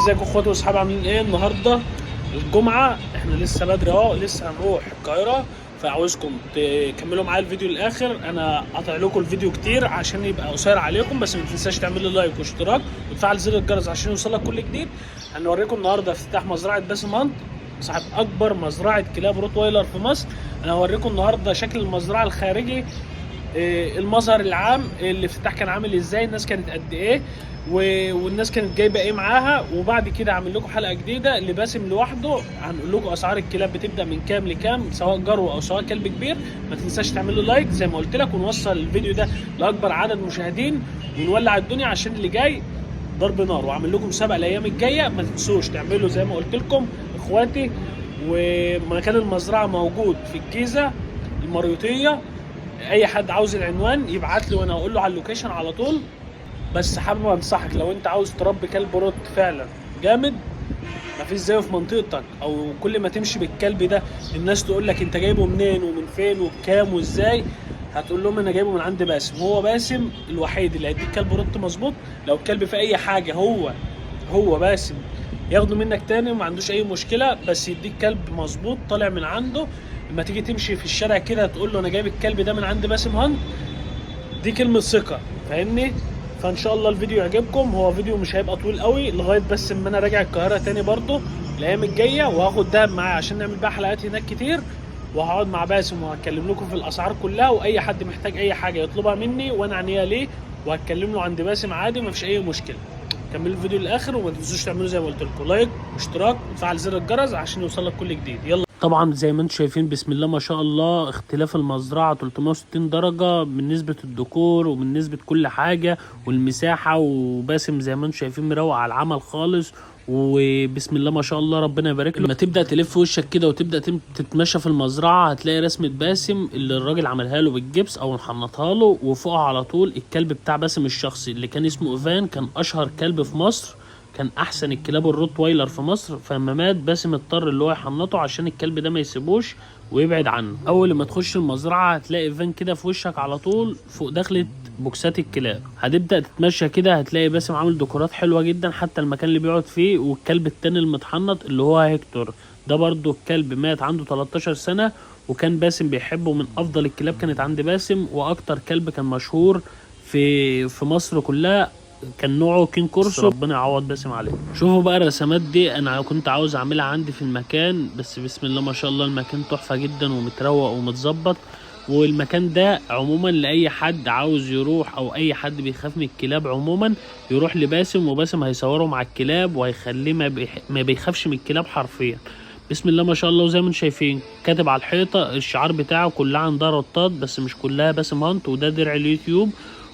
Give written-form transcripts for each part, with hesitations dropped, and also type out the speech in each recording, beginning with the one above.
ازيكم اخواتي واصحابي، عاملين ايه النهارده؟ الجمعة، احنا لسه بدري اهو، لسه هنروح القاهره. فعاوزكم تكملوا معايا الفيديو للاخر. انا قاطع لكم الفيديو كتير عشان يبقى قصير عليكم، بس ما تنساش تعمل لي like واشتراك وتفعل زر الجرس عشان يوصلك كل جديد. هنوريكم النهارده افتتاح مزرعة باسم هانت، صاحب اكبر مزرعة كلاب روتوايلر في مصر. انا هوريكم النهارده شكل المزرعة الخارجي، المظهر العام، الافتتاح كان عامل ازاي، الناس كانت قد ايه، والناس كانت جايبه ايه معاها. وبعد كده هعمل لكم حلقة جديدة لباسم لوحده، هنقول لكم اسعار الكلاب بتبدا من كام لكام، سواء جرو او سواء كلب كبير. ما تنساش تعمل له like زي ما قلت لك، ونوصل الفيديو ده لاكبر عدد مشاهدين ونولع الدنيا عشان اللي جاي ضرب نار. واعمل لكم مسابقة الايام الجاية، ما تنسوش تعملوا زي ما قلت لكم اخواتي. ومكان المزرعة موجود في الجيزة المريوطيه، اي حد عاوز العنوان يبعت لي وانا اقول له على ال location على طول. بس حابب انصحك، لو انت عاوز تربي كلب روت فعلا جامد مفيش زيه في منطقتك، او كل ما تمشي بالكلب ده الناس تقول لك انت جايبه منين ومن فين وبكام وازاي، هتقول لهم انا جايبه من عند باسم. هو باسم الوحيد اللي هيديك كلب روت مظبوط. لو الكلب في اي حاجة هو باسم ياخده منك تاني وما عندوش اي مشكلة، بس يديك كلب مظبوط طالع من عنده. لما تيجي تمشي في الشارع كده تقول له انا جايب الكلب ده من عند باسم هانت، دي كلمة ثقة، فاهمني؟ فان شاء الله الفيديو يعجبكم. هو فيديو مش هيبقى طويل قوي، لغاية بس اما انا راجع القاهرة تاني برضو الايام الجاية، وهاخد دهب معايا عشان نعمل بقى حلقات هناك كتير، وهقعد مع باسم وهتكلم لكم في الاسعار كلها، واي حد محتاج اي حاجة يطلبها مني وانا عنيها ليه، وهتكلم له عند باسم عادي مفيش اي مشكلة. كملوا الفيديو للاخر وما تنسوش تعملوا زي ما قلت لكم like واشتراك وتفعل زر الجرس عشان يوصلك كل جديد. يلا طبعا زي ما انتم شايفين بسم الله ما شاء الله اختلاف المزرعة 360 درجه من نسبه الديكور ومن نسبه كل حاجة والمساحة، وباسم زي ما انتم شايفين مروق على العمل خالص، وبسم الله ما شاء الله ربنا يبارك له. لما تبدا تلف وشك كده وتبدا تتمشى في المزرعة هتلاقي رسمه باسم اللي الراجل عملها له بالجبس او محنطها له، وفوقها على طول الكلب بتاع باسم الشخصي اللي كان اسمه ايفان، كان اشهر كلب في مصر، كان احسن الكلاب الروتوايلر في مصر. فلما مات باسم اضطر اللي هو يحنطه عشان الكلب ده ما يسيبوش ويبعد عنه. اول ما تخش المزرعة هتلاقي ايفان كده في وشك على طول فوق دخلة بوكسات الكلاب. هتبدا تتمشى كده هتلاقي باسم عامل ديكورات حلوة جدا، حتى المكان اللي بيقعد فيه. والكلب التاني المتحنط اللي هو هيكتور ده برضو الكلب مات عنده 13 سنة، وكان باسم بيحبه، من افضل الكلاب كانت عند باسم، واكتر كلب كان مشهور في مصر كلها، كان نوعه كين كورسو. ربنا يعوض باسم عليه. شوفوا بقى الرسمات دي، انا كنت عاوز اعملها عندي في المكان، بس بسم الله ما شاء الله المكان تحفة جدا ومتروق ومتظبط. والمكان ده عموما لاي حد عاوز يروح او اي حد بيخاف من الكلاب عموما يروح لباسم، وباسم هيصوره مع الكلاب وهيخليه ما بيخافش من الكلاب حرفيا. بسم الله ما شاء الله. وزي ما انتم شايفين كاتب على الحيطة الشعار بتاعه، كلها عندها رطات بس مش كلها باسم هانت، وده درع اليوتيوب.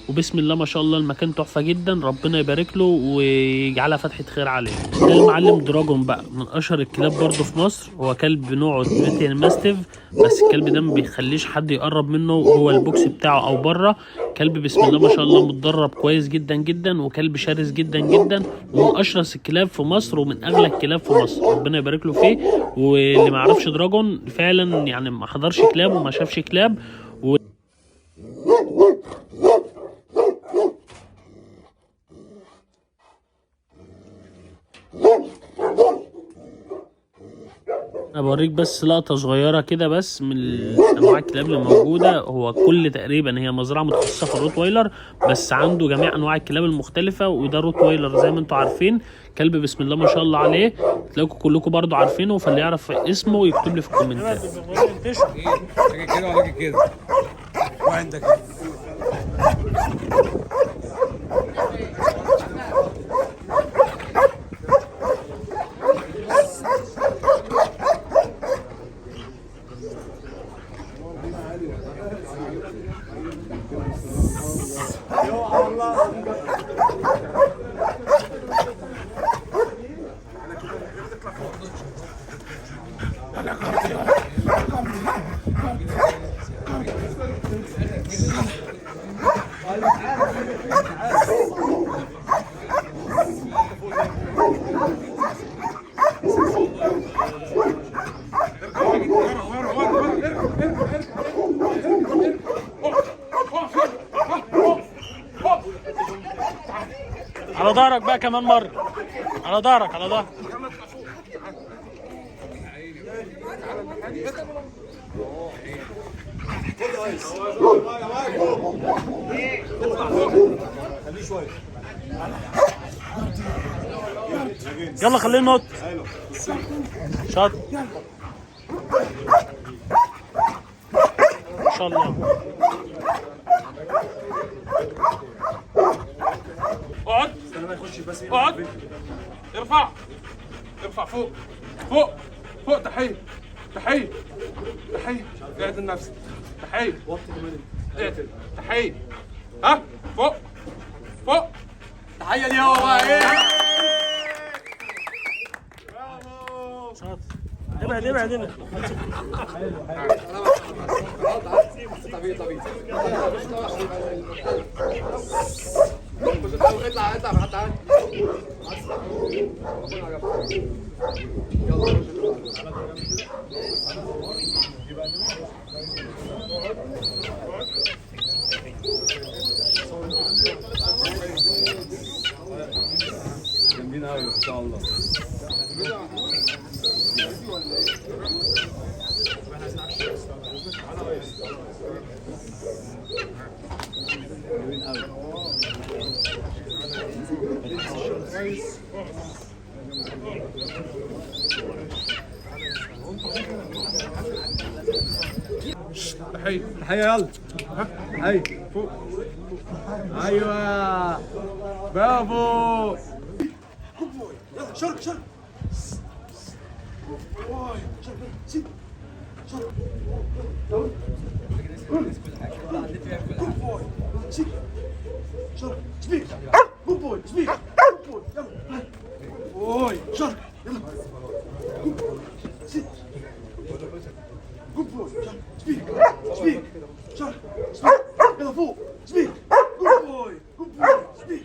وبسم الله ما شاء الله المكان تحفة جدا، ربنا يبارك له ويجعلها فتحه خير عليه. ده المعلم دراجون بقى، من اشهر الكلاب برضه في مصر، هو كلب نوعه Tibetan Mastiff، بس الكلب ده ما بيخليش حد يقرب منه جوه ال box بتاعه او بره. كلب بسم الله ما شاء الله متدرب كويس جدا جدا، وكلب شرس جدا جدا، ومن اشرس الكلاب في مصر ومن اغلى الكلاب في مصر، ربنا يبارك له فيه. واللي ما يعرفش دراجون فعلا يعني ما حضرش كلاب وما شافش كلاب. انا بوريك بس لقطة صغيرة كده بس من انواع الكلاب اللي موجودة. هو كل تقريبا هي مزرعة متخصصة في الروتوايلر، بس عنده جميع انواع الكلاب المختلفة. وده روتوايلر زي ما انتم عارفين، كلب بسم الله ما شاء الله عليه، تلاقوا كلكم برضو عارفينه، فاللي يعرف اسمه يكتب لي في الكومنتات. ايه كده ولا كده وعندك على ظهرك بقى كمان مرة. على ظهرك، على ظهرك. يلا خليه ينط. شاطر ان شاء الله. اقعد اقعد، ارفع ارفع فوق فوق فوق. تحية تحية تحية، اعدل نفسك. تحية، اعدل. تحية، ها، فوق فوق. تحية ليه هو بقى ايه؟ شاطر. ابعد ابعد ابعد. اطلع اطلع تعال. جامدين قوي ان شاء الله. تحية تحية، يلا تحية فوق. ايوه برافو. يلا شرق شرق. شرق sit. شرق. Good boy. Sit. شرق speed. Good boy speed. Good boy يلا. Good boy شرق يلا. Good boy sit. Good boy شرق speed. Speed شرق speed يلا فوق speed. Good boy. Good boy speed.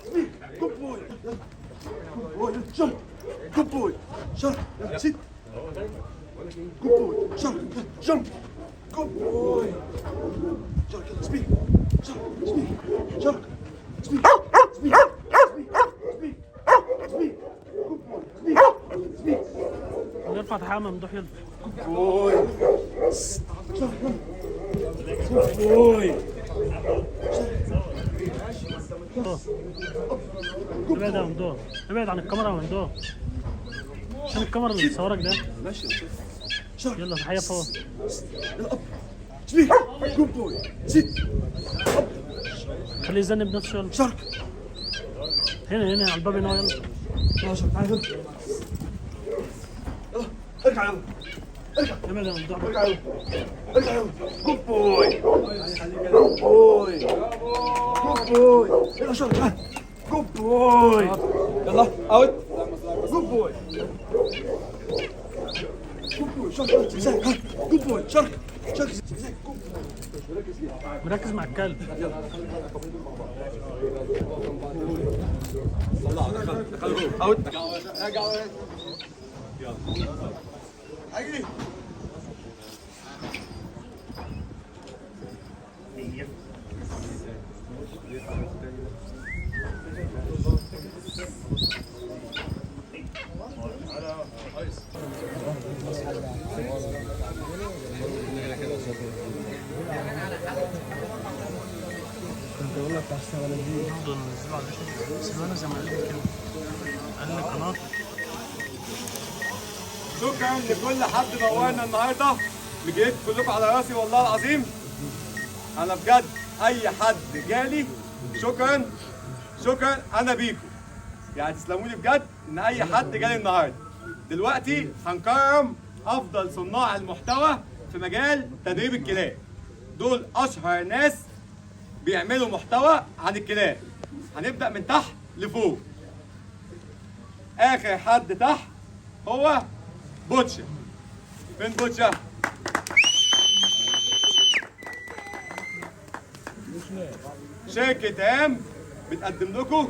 Speed. Good boy يلا. Good boy jump. Good boy شرق يلا sit. Good boy شرق jump. Good boy شرق يلا speed. شرق speed. شرق speed. Speed. Speed. Speed. Speed. Good boy speed. Speed. نرفع تحية ممدوح يلا. Boy شرق يلا. Good boy. ابعد يا ممدوح، ابعد عن الكاميرا يا ممدوح، عشان الكاميرا اللي بتصورك ده. شرق يلا تحية فوق. يلا up. Speed. Good boy sit. خليه يذنب نفسه يلا. شرق. هنا هنا على الباب هنا يلا. يلا شرق تعال يلا. يلا ارجع يلا. ارجع. ابعد يا ممدوح. ارجع يلا. ارجع يلا. Good boy. Good boy. Good boy يلا شرق تعال. Good boy يلا out. Good boy. Good boy شرق زجزاج. ها good boy شرق. شرق zigzag. Good boy. مركز مع الكلب. Out. اجري. برضه نزلوا على سيبونا زي ما قال لي كده، قال لي قناة. شكرا لكل حد نورنا النهارده، بجد كلكم على راسي والله العظيم. انا بجد اي حد جالي شكرا شكرا، انا بيكم يعني، تسلموا لي بجد ان اي حد جالي النهارده. دلوقتي هنكرم افضل صناع المحتوى في مجال تدريب الكلاب. دول اشهر ناس بيعملوا محتوى عن الكلاب. هنبدا من تحت لفوق. اخر حد تحت هو بوتشا. فين بوتشا؟ شركة ام بتقدم لكم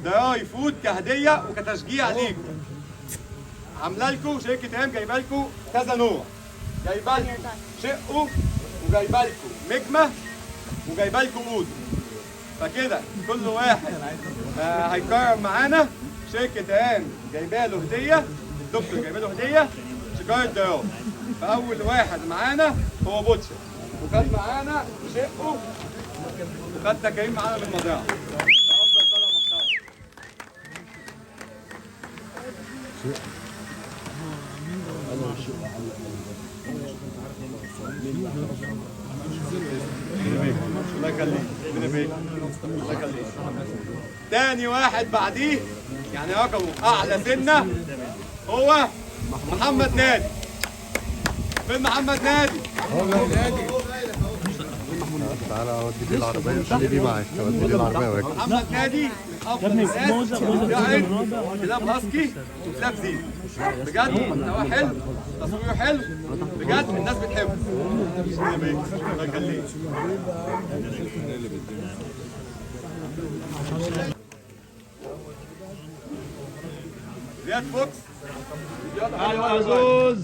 dry food كهدية وكتشجيع ليكم. عاملة لكم شركة ام جايبة لكم كذا نوع. جايبة لكم شقه وجايبة لكم مجمة وجايبة لكم اودو. فكده كل واحد هيكرم معانا. شركة هان جايبه له هديه، الدكتور جايبه له هديه شكاره ديار. فاول واحد معانا هو بوتشا، وخد معانا شقه وخد تكريم معانا من المزرعة. افضل طلع محترم. الله يخليك، ربنا يبارك، الله يخليك. تاني واحد بعديه يعني رقمه اعلى سنة هو محمد نادي. فين محمد نادي؟ تعالى اودي لي العربية، خلي دي معاك، اودي لي العربية واجي. محمد نادي من افضل الناس اللي بتعرض كلاب هاسكي وكلاب زينة. بجد محتواه حلو، تصويره حلو، بجد الناس بتحبه. الله يخليك. زياد فوكس. ايوه عزوز.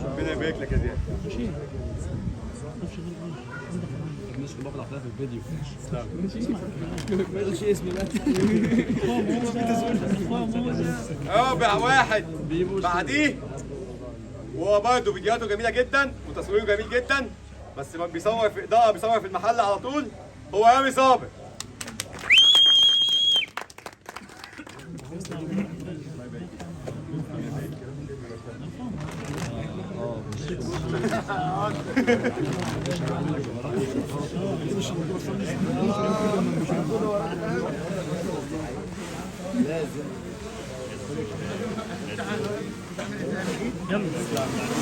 ربنا يبارك لك يا زياد. رابع واحد بعديه وهو برضه فيديوهاته جميلة جدا وتصويره جميل جدا، بس ما بيصور في اضاءه، بيصور في المحل على طول، هو رامي صابر.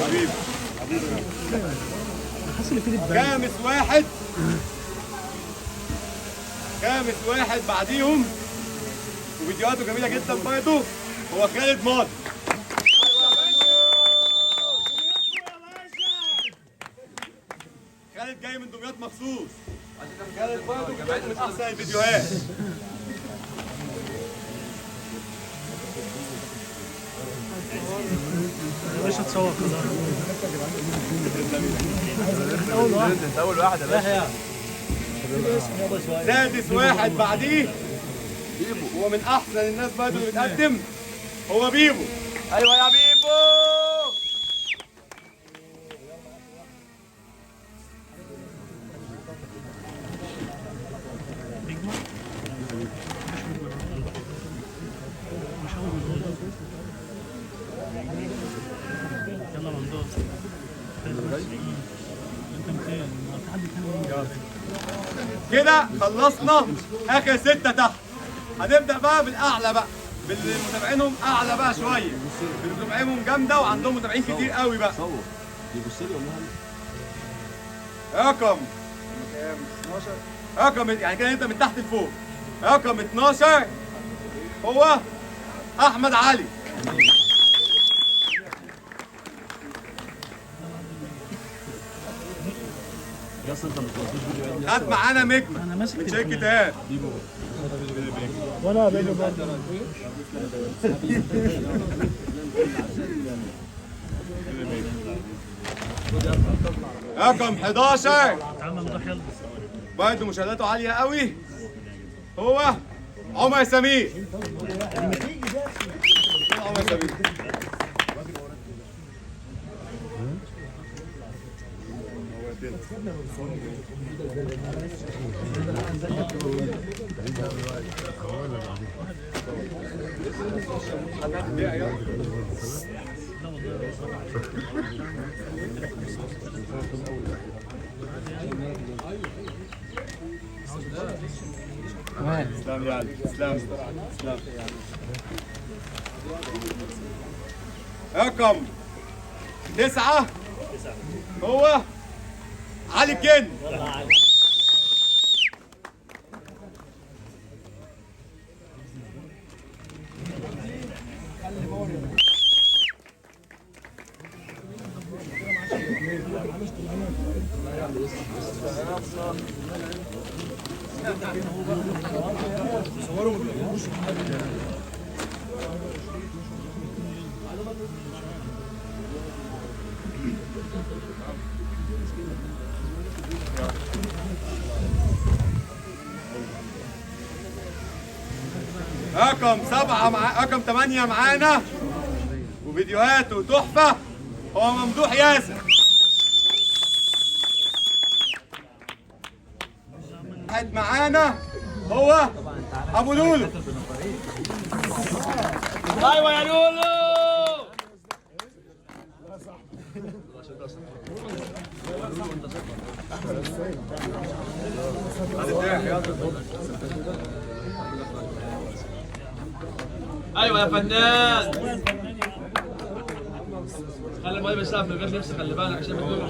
حبيبي خامس واحد، خامس واحد بعديهم وفيديوهاته جميلة جدا برضه، هو خالد ماضي. خالد جاي من دمياط مخصوص عشان خالد برضه من احسن الفيديوهات. يا باشا تصور كده. اول واحد، انت اول واحد يا باشا. سادس واحد بعديه بيبو، هو من احسن الناس برضه اللي بتقدم، هو بيبو. ايوه يا بيبو. يلا ممدوح. كده خلصنا اخر 6 تحت. هنبدا بقى بالاعلى بقى، باللي متابعينهم اعلى بقى شوية، اللي متابعينهم جامدة وعندهم متابعين كتير قوي بقى. رقم 12، رقم يعني كده نبدا من تحت لفوق. رقم 12 هو احمد علي. خد معانا مجمع من شركة هان. وانا بيجي برضه. رقم 11 برضه مشاهداته عالية قوي، هو عمر سمير. عمر سمير. تسلم يا علي، تسلم تسلم. رقم 9 هو علي الجن. رقم 7 مع رقم 8 معانا وفيديوهاته تحفة، هو ممدوح ياسر. واحد معانا هو ابو لولو. ايوه يا لولو. ايوه يا فنان. خلي الموبايل بيسقف من غير لبس، خلي بالك عشان بتقول.